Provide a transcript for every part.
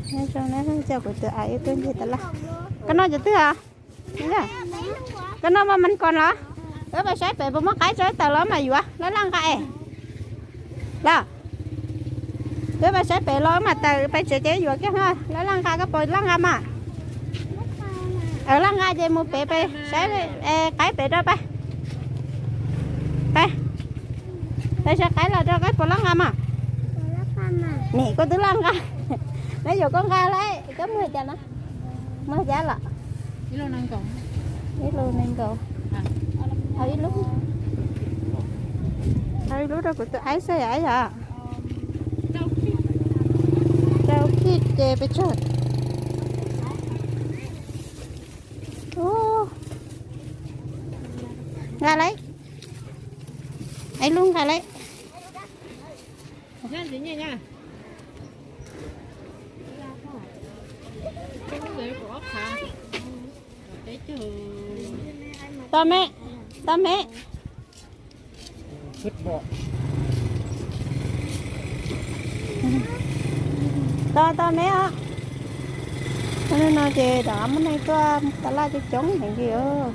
Nyob zoo na, coj kuv tus ais wb tuaj ncig tas laj. Koj noj cov twg os? Koj noj mas mas kos los? Wb pais saib pem puas muaj qaib tso tawm los mam yuav laj laj nqa es. Los, wb pais saib pem los wb mam tawm pais tsev ces yuav kiag laj laj nqa, koj puas laj nqa mas? Laj nqa ces mus pem pais saib qaib pem rau pais. Pais, pais saib qaib los rau, koj puas laj nqa mas? Nim koj twb laj nqa. Neb yuav koj nqa lauj, koj muag cas no? Muag cas los? Ib lub nees nkaum. Hau ib lub, hau ib lub rau kuv tus aib xwb yom, yom. Rau kij ces pes tsawg. Nqa lauj, ib lub nqa lauj. Tau me, tau me. Tau, tau me os. Hnub no ces rov qab muaj neeg tuaj tas laj coob coob heev li os.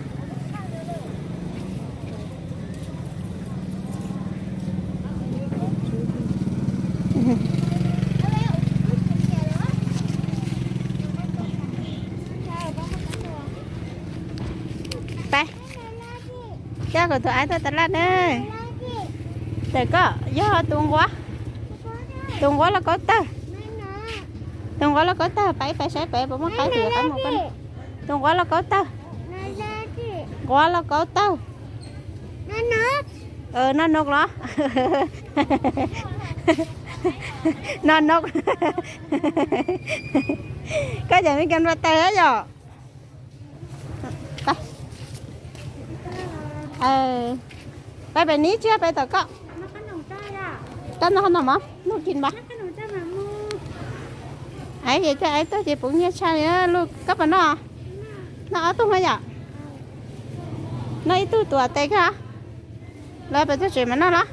Pais, coj kuv tus aib tuaj tas laj na. Ntawm koj yog tus nquab, tus nquab lauj kaub tawg, tus nquab lauj kaub tawg, pais pais saib pem puas muaj qaib, tus nquab lauj kaub tawg, nquab lauj kaub tawg. Noj noj los? Noj noj. Koj cov me kas npua taws yom. Pais pem neb tsis yog pais tom koj. Koj noj qhov no mog, noj kis npab. Aib, coj aib tuaj ces puv nyiaj tshaj li. Luj, koj puas noj? Noj ob tug no yom. Noj ib tug tuam tes koj. Los peb tuaj tsev mas noj los.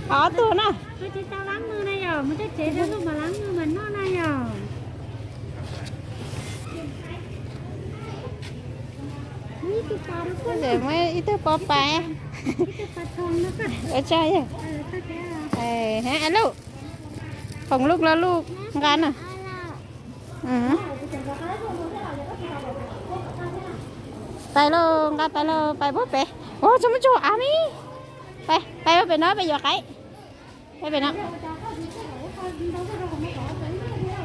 Ob tug no. Muaj ib tug pov pais. Ua tsaug. Luj, foom luj los luj nqa na. Pais lauj, nqa pais lauj, pais puag pem. Ua tsaug muaj tsaug av ne. Pais, pais puag pem no peb yuav qaib. Pais pem no.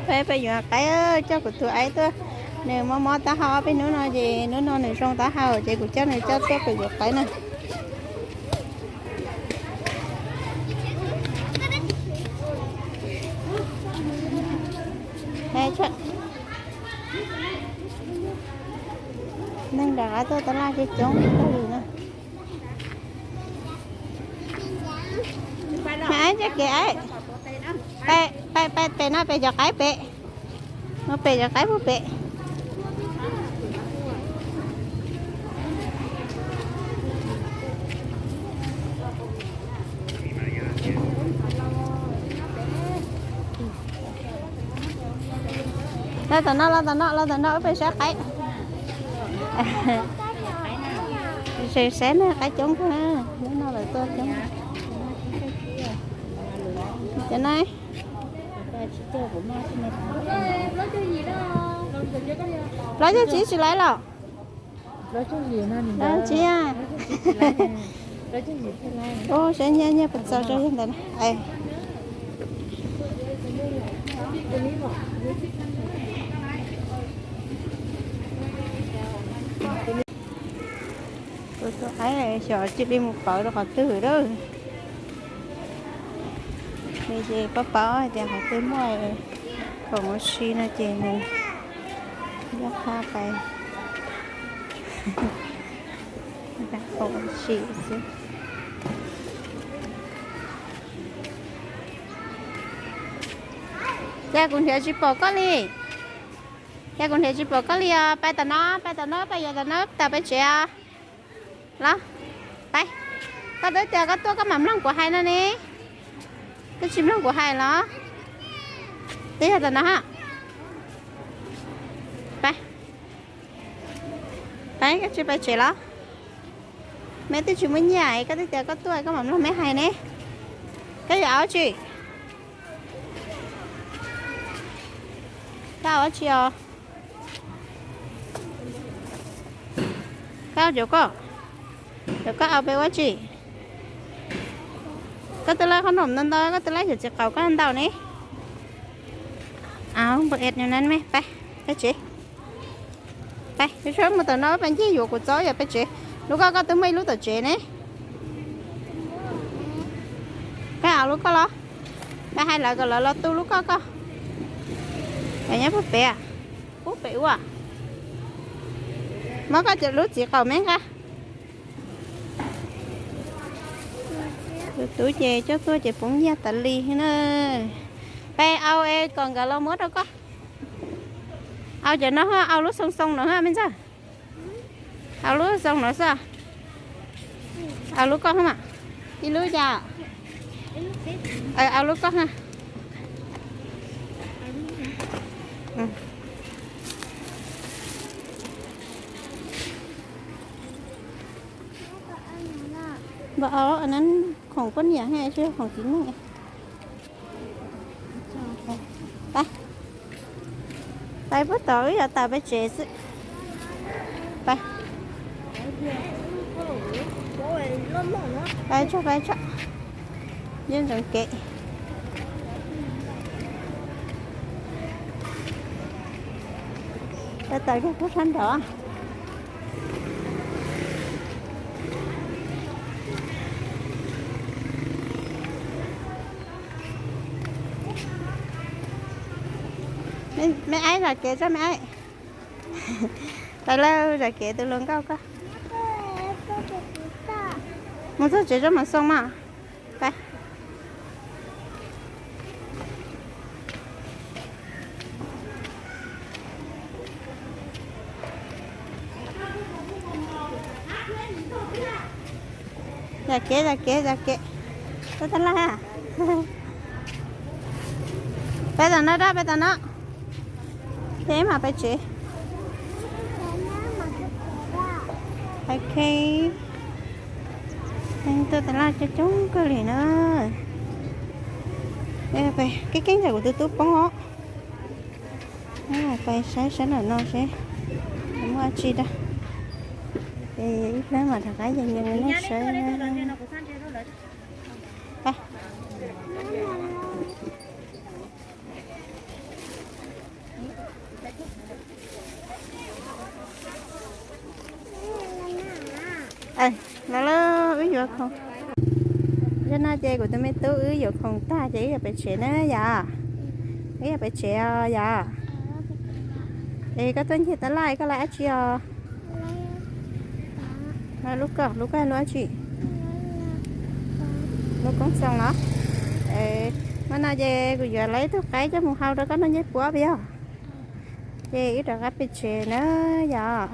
Peb peb yuav qaib, coj kuv tus aib tuaj. Nws mob mob taub hau ob peb hnub no ces hnub no nws zoo taub hau ces kuv coj nws coj tuaj pem yuav qaib na. Neeg rov qab tuaj tas laj coob coob kawg li na. Mas aib, txoj kev aib, pais pem no pem cov qaib pem, mus pem cov qaib puag pem. Los tom no, los tom no, los tom no wb peb saib qaib. Saib saib na, qaib coob kawg, hnub no lawv tuaj coob. Cov no, plaub caug tsib tsis laiv los? Tsis, saib nyiaj nyiaj puas txaus rau yog ntawd na. Kuv tus aib xyov cia li mus pawv rau qhov twg lawm. Nws ces paub paub hais tias qhov twg muaj khoom ua si no ces nws nyob qab pais khoom ua si xwb. Cas kuv nrhiav tsis pom koj li? Cas kuv nrhiav tsis pom koj li os? Pais tom no, pais tom no, pais yuav tom no, tawm peb tsev os. Los, pais. Koj twb tias koj tuaj koj mam mloog kuv hais no ne. Twb tsis mloog kuv hais los? Twb yog tam no ha. Pab, pab, koj tsis pais tsev los? Meb twb tsis muaj nyiaj, koj twb tias koj tuaj koj mam mloog meb hais ne. Koj yuav ua tsi? Koj ua tsi os? Koj yuav koj, yuav koj ua peb ua tsi? Koj twb laij qhob noom ntau ntau, koj twb laij xyov txiv qaub koj ntau ne. Au, npau es nyob nan me, pab, peb tsev. Pab, mus tom no pab ncig yuav kuv txob yog peb tsev. Lub koj koj twb muaj ib lub tom tsev ne. Koj au lub koj los? Pab hais lawv kom lawv los tu lub koj koj. Nyob puag pem, puag pem ua. Muab koj lub txiv qaub me nqa. Tus tub ces coj tuaj ces poob nyiaj tas li na. Pab au es kom nkawd los muab rau koj. Au cov no, au lub xoo xoo no ha me ntxawg. Au lub xoo no xwb. Au lub koj ha. Ib lub cas? Au lub koj ha. Npam au, anab khoom poj niam tsis yog khoom txiv neej. Pab, pab puag tod wb yuav tawm peb tsev xwb. Pab, pab tso, pab tso. Yeej ntsoov kev. Pab tawm kiag puag sab nraud. Me aib zam kev tso me aib. Pab lawm zam kev tus hluas nkauj koj. Mus txog tsev tso mam xoo mas. Pab. Zam kev, zam kev, zam kev. Tab tab laj. Peb tam no dab, peb tam no. Peb mam peb tsev. Ok. Tuaj tas laj coob coob kawg li na. Keeb keeb tsam kuv tus tub poob os. Pais saib saib ntawm no seb muaj dab tsi dab. Ces ib pliag mam rov qab yees yees nej saib. Los lawm, wb yuav khoom. Zaj no ces kuv tus me tub wb yuav khoom tag ces wb yuav pem tsev na yom. Wb yuav pem tsev os yom. Es koj tuaj ncig tab laj koj lawv dab tsi os? Lub koj, lub koj lub dab tsi? Lub koob xoo los? Hmo no ces kuv yuav lawv ib tug qaib coj mus hau rau koj noj ncej puab puas yog? Ces wb rov qab pem tsev na yom.